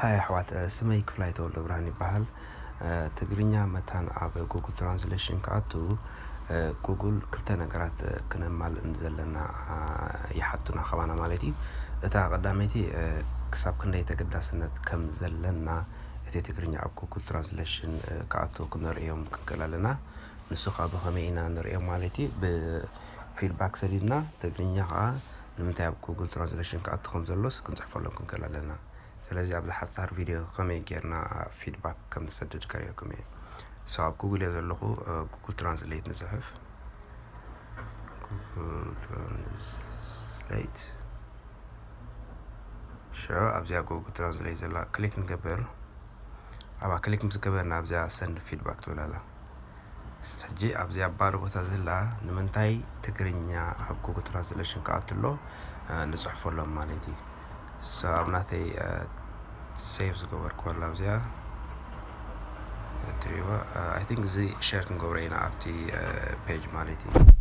ሃይ ኣሕዋት፣ ስመይ ክፍላይ ተወልደ ብርሃን ይበሃል። ትግርኛ መታን ኣብ ጉግል ትራንስሌሽን ክኣቱ ጉግል ክልተ ነገራት ክነማልእ ዘለና ይሓቱና ከማና ማለት እዩ። እታ ቀዳመይቲ ክሳብ ክንደይ ተገዳስነት ከም ዘለና እቲ ትግርኛ ኣብ ጉግል ትራንስሌሽን ክኣቱ ክንርእዮም ክንክእል ኣለና። ንሱ ከዓ ብኸመይ ኢና ንርእዮም ማለት እዩ? ብፊድባክ ሰዲድና ትግርኛ ከዓ ንምንታይ ኣብ ጉግል ትራንስሌሽን ክኣቱ ከም ዘሎስ ክንፅሕፈሎም ክንክእል ኣለና። ስለዚ ኣብዚ ሓፃር ቪድዮ ከመይ ጌርና ፊድባክ ከም ንሰድድ ከርእየኩም እየ። So ኣብ ጉግል እየ ዘለኹ። ጉግል ትራንስሌት ንፅሕፍ። ጉግል ትራንስሌት። ሸ ኣብዚኣ ጉግል ትራንስሌት ዘላ ክሊክ ንገብር። ኣብኣ ክሊክ ምስ ገበርና ኣብዚኣ ሰንድ ፊድባክ ትብል ኣላ። ሕጂ ኣብዚኣ ባዶ ቦታ ዘላ ንምንታይ ትግርኛ ኣብ ጉግል ትራንስሌሽን ክኣቱ ኣሎ ንፅሕፈሎም ማለት እዩ። So ኣብ ናተይ ሴቭ ዝገበርኩዋ ኣላ ኣብዚኣ ትሪእዋ። I think እዚ ሸር ክንገብሮ ኢና ኣብቲ ፔጅ ማለት እዩ።